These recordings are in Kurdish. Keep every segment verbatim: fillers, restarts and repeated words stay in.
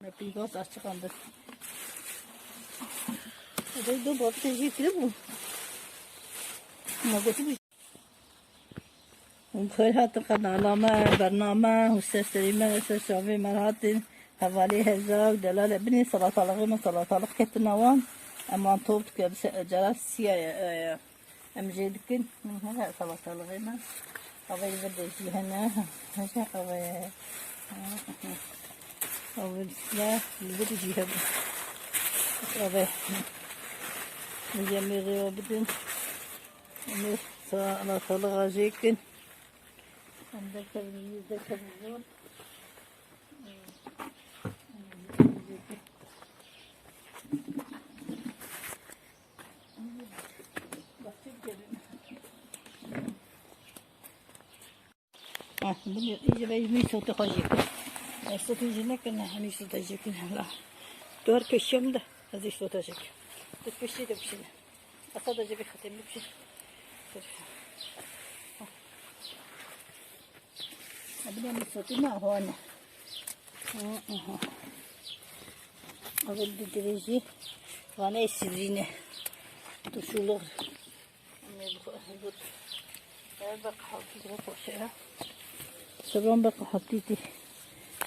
Me pîgaz açiqandir. Ede du bab tê jî kiribû. Me gotibû. Hûn xêr hatin qenala me, bername, hûn ser serî me, ser çavê me hatin. Hevalê heza û delale binê salatalığı me, salatalık ketina wan. Em wan top dike, bi se-, cara siya ye, e, em jê dikin. Hı hı, salatalığı me. Avê li vir de jî hene. Hece avê. Avê li vir jî hene. Avê. Yemê rêwa bidin. Yemê salatalığa jê kin. Em derkevin, derkevin zor. Ah, bunu iyice ben bir sote koyacak. E, sote iyice ne kadar hani sote yiyecek la. Dört peşim de hadi sote yiyecek. Dört peşi de bir şey. Asa da bir hatem bir şey. Dur. Abone mi sotî me hone. Aha. Abi didirêjî vane sivîne. Tuşulur. Ne bu? Dur. Ev bak haltı bile koşuyor. Sabah bak haltı di.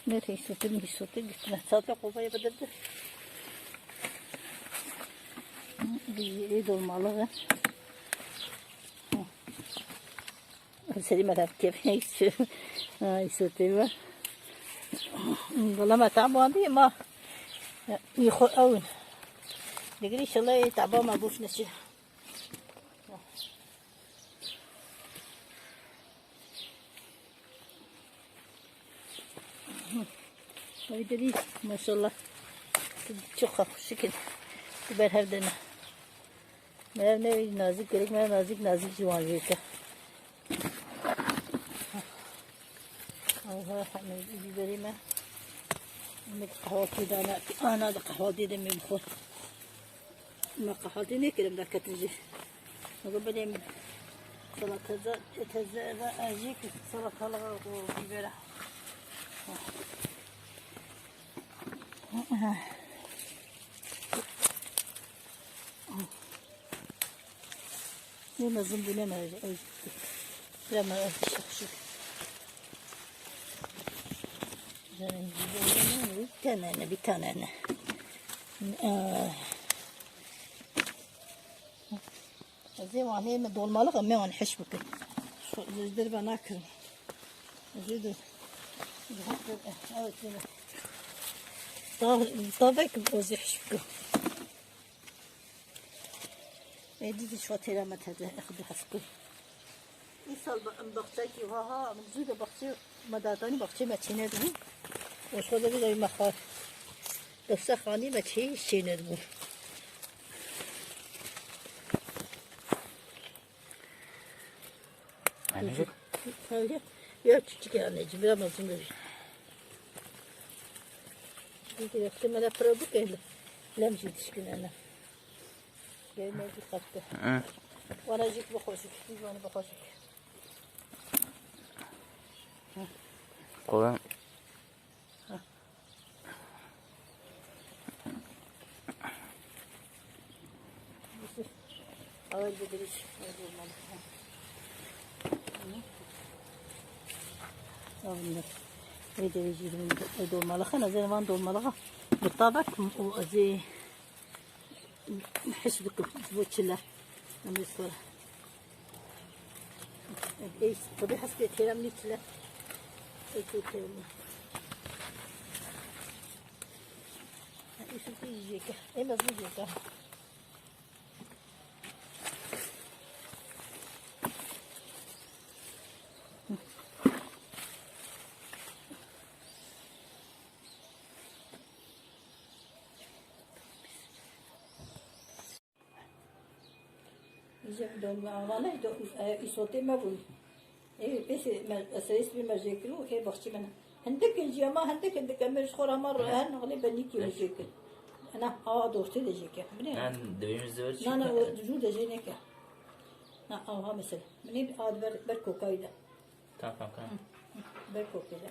Ne teysotir mi sotir gitme. Zaten kovaya bilirdi. Bir yeri dolmalı. Serî me tevkê. Ay, sotê me. Wala me tabandî ma. Î xwe ew in. Digirî şileyê taba me boş neçi. Ay dilî, maşallah. Çok xweşik in. Ber hev de ne. Mev ne nazik gerek, mev nazik nazik ciwan vêke. Aha, biberê me. Min qehwatî dana, ana di qehwatî de min xwe. Me qehwatî nekirim derketin jî. Aga belê min. Salata teze, teze ve ez jî ki salatalığa û bibera. Yine zımbile mi? Yine mi? Bir tane ne, bir tane ne. Ee, Ez ê wan hê me dolmalık em ê wan hişk bikin. Ji derve nakirin. Ez ê de. Evet, evet. Ta, ta vek ez ê hişk bikim. Êdî dî şo têra me teze, ez dê hişk bikim. Îsal ba-, em baxçekî ha, ha, em zû de baxçe me datanî, baxçe me çêne dibû. Û şo de bir ay me xwar. Dewsa xanî me çê çêne dibû. Anneciğim. Tabii. Ya küçük anneciğim, biraz uzun da bir. Çünkü yakıştı bana pırıldık öyle. Lemci düşkün ana. Gelmedi kalktı. Hı. Bana jik bu hoşuk, biz bana bu hoşuk. Kolay. Ağır bir giriş. Dolmalı. Alındı. Ve de vücudum dolmalı. Hana zaman dolmalı. Bu tabak o azi. His bikim, ji bo çile. Em ê sor. Ey, tabi hespê têrem nî çile. Ey, tê têrem. Ey, şu tê jêke. Ey, mezin jêke. Îje bi dom-, avane do-, e, îsotê me bûn. Ê, pêsê me, serê sibê me jê kir û ê baxçê me ne. Hindik in jî, ama hindik, hindik em ê ji xwe re hema re, her nexlê benîkî me jê kir. Ena, awa dortê de jê kir. Binê. Yan dibê min zor çi? Na, na, o jû de jê neke. Na, awa mesela. Binê, a ber, ber kokayî de. Tamam, tamam. Hı, hı, ber kokê de.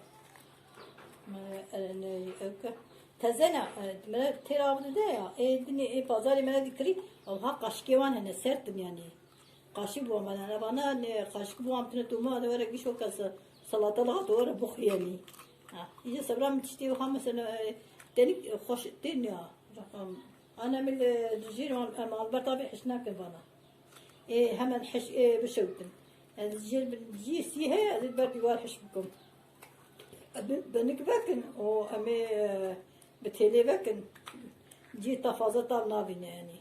Me, e, ne, ew ke. Teze ne, e, me têra avdide ya. Ê dinê, ê pazarê me dikirî, ew ha qaşikê wan hene, sert in yanî. Qaşik bû me ne, vana ne, qaşik bû am tine toma de were giş o kes salata la to were bixu yanî. Ha, îje sebra min tiştê ha mesela, e, tenik, e, xweş tên ya. Ana min, e, dijîr em, em alberta bê hiş nakin vana. Ê hemen hiş, ê bişewtin. Ez jê bi, jî sî heye, ez ê ber dîwar hiş bikim. Em ê benik vekin û em ê, e, bi têlê vekin. Cî ta fazla tav nabîne yanî.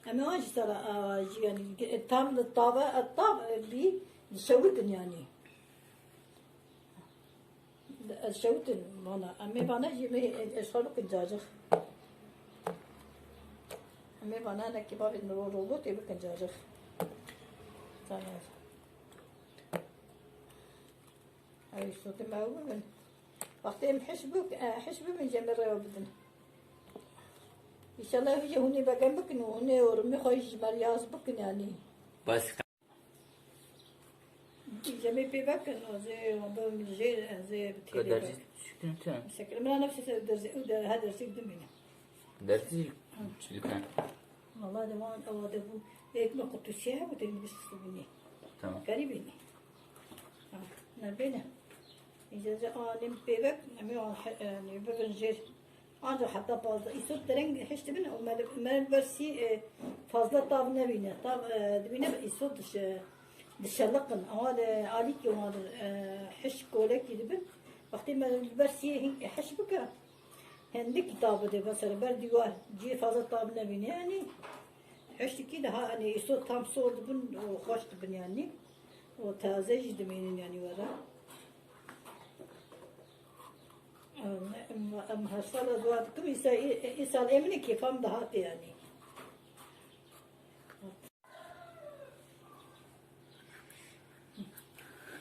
Em ê wan jî sera, e, jî yanî, e, tam li tave, e, tav, e, bî, dişewitin yanî. Ez şewtin vana. Em ê vana jî me, e, ez xwe bikin cacix. Em ê vana ne kebabê ro-, robotê bikin cacix. Tamam. Ew îsotê me ew bibin. Wextê em hiş bûk, e, hiş bibin jê me rêwa bidin. Înşallah hûn jî hûnê begem bikin û hûnê ormê xwe jî ji me re yaz bikin yanî. Bas. Cemê pê vekin, ez ê bim jê, ez ê bi têlê vekin. Şikrin te. Şekil min nefsê ser derzê, ew de, her dersê dimîne. Dersî çi dikin? Valla de wan, ewa de bû, êk me qutusiye hebû, têk bistibûnê. Tamam. Garîbînê. Ha, ne bêne. Îca ze a nêm pê vekin, em ê an he, e, nê bibin jêr. Ancak heta pazdeh îsot dereng hiş dibin û me li, me li ber sî, e, fazla tav nebîne. Tav, e, dibîne îsot diş-, dişeliqin. Ama de alîkê wan de, e, hiş kolekî dibin. Wextê me li ber sî hîn hiş bike, hindikî tav bide, mesela ber dîwar, cihê fazla tav nebîne. Yanî hiş dikî daha, yanî îsot tam sor dibin û xweş dibin yanî. Û taze jî dimînin yanî were. Em, em, em her sal ez wiha dikim, îsa, î-, îsal ê min ê kêfa min dihatê yanî.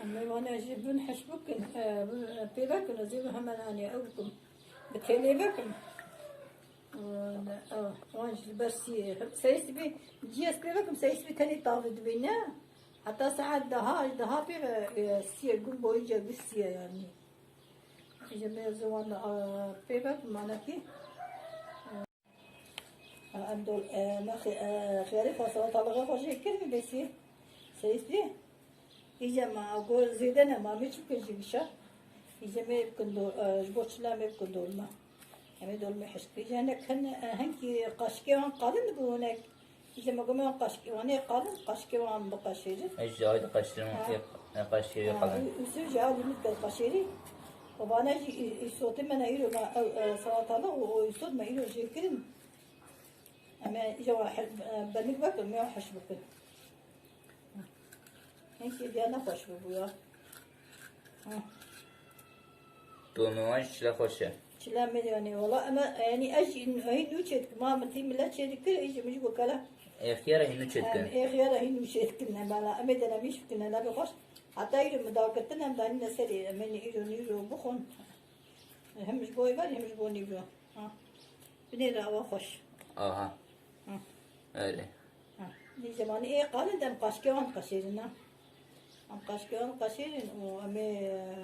Em ê vane jî bin hiş bikin, e, bi, e, pê vekin, ez ê bi hemen anî ew bikim. Bi têlê vekim. E, e, wan jî li ber siyê. Serê sibê cî ez pê vekim, serê sibê tenê tavê dibê ne. Heta saet deha, deha pê ve, e, siyê, gün boyunca bir siye yani. Îje me ziwan, e, pê ve manekî. E, em dol, e, me xi-, e, xiyarê xwe salatalığa xwe jê kir mi bêsî? Seyîs bî? Îje ma gor zêde ne ma me çi kir jî gişa. Îje me bikin dol, e, ji bo çila me bikin dolma. Em ê dolmê hişk. Îje hinek hin, e, hinkî qaşikê wan qalin dibû hinek. Îje me gome wan qaşikê wan ê qalin, qaşikê wan biqeşêrin. Ez ji ay diqeşirim, ha, ê, ê qaşikê wê qalin. Û, û sir ji alî min diqeşêrî. Û vana jî î-, îsotê me ne îro ma ew, e, salatalık û, û îsot me îro jê kirin. Em ê îja wa he-, e, benik vekin, me wa heş bikin. Hinkî diya ne xweş bibû ya. Ha. Dolmê wan jî çile xweş e. Çile me yanî, wala ema, yanî ez jî hîn nû çêdikim. Ma min tî mile çêdikir, ê jî min jî gokala. Ê xiyara hîn nû çêdikin. Em, ê xiyara hîn nû çêdikin, ne bala. Em ê denemîş bikin, ne be xweş. Heta îro min dawkirtin, em danîne serê, em ê îro nîro bixwin. Hem ji bo êvarî, hem ji bo nîvro. Ha. Binêre awa xweş. Aha. Ha. Erê. Ha. Nî zemanî ê qalin dem qaşkê wan qaşêrin, ha. Em qaşkê wan qaşêrin û em ê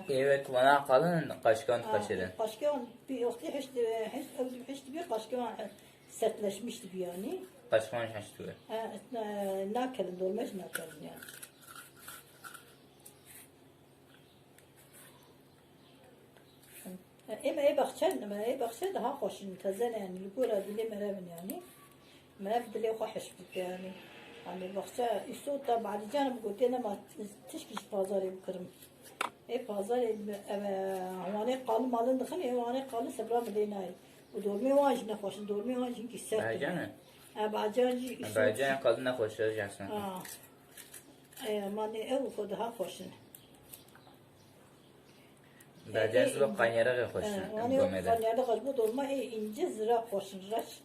Ê wek wana qalin qaşkê wan qaşêrin. Qaşkê wan bir wextî hişt, hişt, ew hişt bir qaşkê wan sertleşmiş dibi yani. Qaşkê wan hişt dibi. Ha, ne, nakelin, dolme jî nakelin yani. Ê me ê baxçe, me ê baxçe daha xweş in, teze ne yani, li gora dilê merev in yani. Merev dilê xwe heş bike yani. Yani baxçe îsota badican bi gotê nema tişkî ji pazarê bikirim. Ê pazarê bi, ev, e, wanê qalin malin dixin, ê wanê qalin sebra bi lê nayê. Û dormê wan jî ne xweş in, dormê wan jî hinkî sert in. Badican e? E, badican jî îsot. Badican qalin ne xweş e, jî aslında. Ha. E, manê ew xwe daha xweş in. Badiyan ji bo qanyerê xweş in, em domê de. Qanyerê xweş bo dolma ê ince zira xweş in, reş.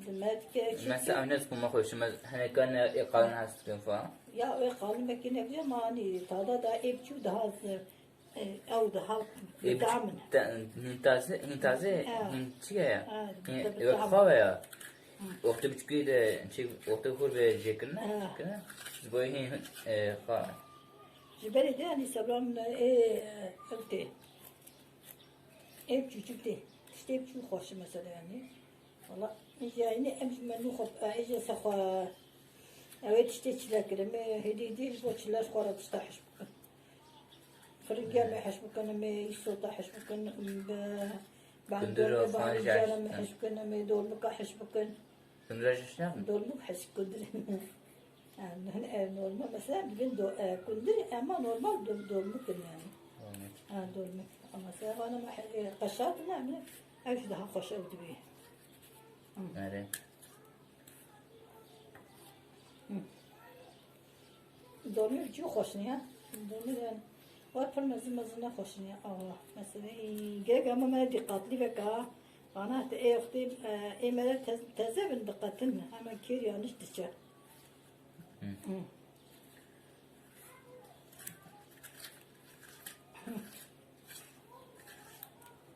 Dime dike çi. Mesela ew ne ji bo me xweş in, me hinek ne ê qalin hez dikin falan. Ya ê qalin belkî ne bile ma hani tada da ê biçû daha, e, ew daha bi tam in. Hîn taze, hîn taze, hîn çi ye ya? Hîn wek xawe ya. Wextê biçûkî de çi, wextê hûr be jêkirine, kirine. Ji bo hîn, e, xawe. Ji berê de, yanî sebra min ê, ew tê. Ê çûçik tê. Tiştê biçûk xweş e mesela yanî. Valla, îja yanî em ji me nû xwe, e, îja se xwe, ew ê tiştê çile kirin. Me hêdî hêdî ji bo çile ji xwe re tişta hişk bikin. Firingiya me hişk bikin, me îsota hişk bikin, bi, bi Kundir dolmê û bi fan hewîca jî re me hişk bikin, me dolmika hişk bikin. Kundir jî hişk nakin? Dolmik hişk kundir. Yani, hani, e, normal, mesela, dibin do-, e, kundir, ama normal do-, dolmik yani. Dolmik. Ha, dolmik. Ama mesela bana ma-, e, kaşar bile mi? Ev daha hoş ev dibi. Hı. Nerede? Hı. Dolmik çok hoş ne ya? Dolmik yani. Var pir mezin mezin ne hoş ne ya? Allah. Mesela, e, gerek ama me dikkatli ve ka. Bana te ê wextê, e, ê me re tez-, teze bin diqetin. Hemen kêr yanlış diçe. Hı. Hı.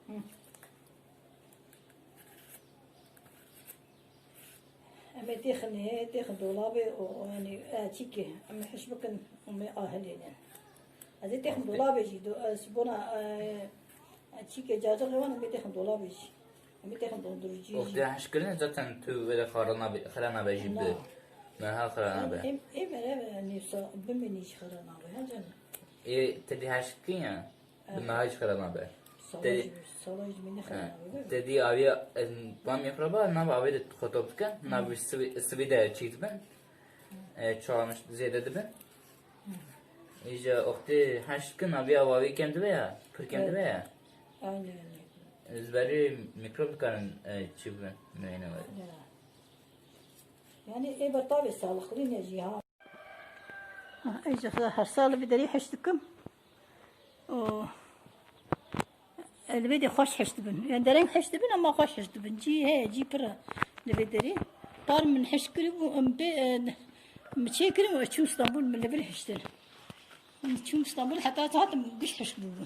Hı. Em ê têxin hê, têxin dolabê û, û, yanî, e, çîkê, em ê hiş bikin, em ê ahilînin. Ez ê têxin dolabê jî, do-, e, ji bona, e, e, çîkê cacixê wan em ê têxin dolabê jî. Em ê têxin donduruciyê jî. Wextê hişkirin zaten tu wê de xara nabe, xira nabe jî bi. Na. Meha xira nabe. Em, em, em ere nîsa bimînî jî xira nabe, ha canım. Ê, te dî hişkin ya? Bi meha jî xira nabe. Sala jî, sala jî bimînî xira nabe, değil mi? Te dî aviya, e, van mikraba, nav avê de xwe top dikin, nav sivî, sivî de çîk dibin. E, çoğalmış zêde dibin. Îja wextê heşt dikin, aviya avê kem dibe ya, pir kem dibe ya. Aynen, aynen. Ji berî mîkrob dikarin, e, çî bibin, meyne were. Ya. Yani ê bertavê sağlıklı ne jî ha. Ah, ê jî her sal bi derî heşt dikim. O, li vê de xweş heşt dibin. Yani dereng heşt dibin ama xweş heşt dibin. Cî heye, cî pir e li vê derî. Par min heşt kirî bû, em bê, e, min çê kirin û çûm Stenbul min li vir heştin. Min çûm Stenbul heta hatim giş heşt bûbû.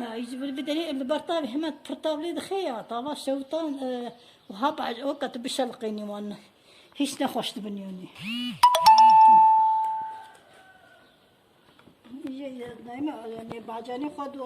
Ya, ji vir biderê li ber tavê hemen pir tavlê dixe ya, tava şewtan, e, û hapa weka tu bişelqênî wan. Hiç ne xweş dibin yani. Ye, ye, daima yani bacanê xwe dol-